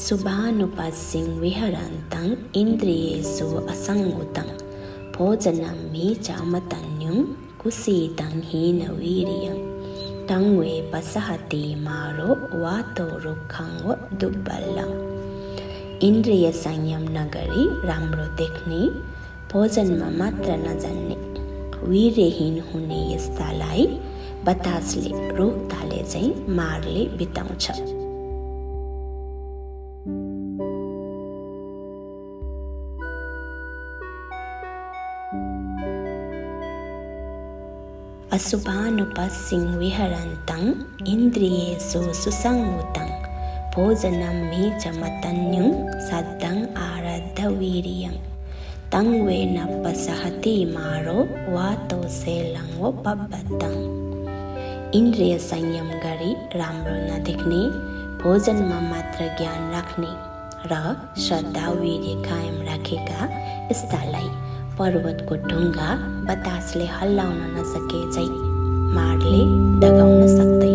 शुभानुपस्सिं विहरन्तं इन्द्रियेषु असंगुतं भोजनं हि चामतन्युं कुसीतं हीनवीर्यं तं वे पसहति मारो वातो रुखं व दुर्बलम्। इन्द्रिय संयम नगरी राम्रो देख्ने, भोजनमा मात्र नजान्ने, वीर्यहीन हुने यस्तालाई बतासले रोगताले चाहिँ मारले बिताउँछ। अशुभानुपस्सिं विहरन्तं इन्द्रियेषु सुसंगुतं भोजनं हि चमतन्युं सद्दं आरद्धवीर्यं तं वे न पसहति मारो वातो सेलं व पब्बतं। इन्द्रिय संयम गरी राम्रो नदेख्ने, भोजनमा मात्र ज्ञान राख्ने र श्रद्धा वीर्य कायम राखेका यस्तालाई पर्वतको ढुङ्गा बतासले हल्लाउन नसके झै मारले दगाउन सक्दैन।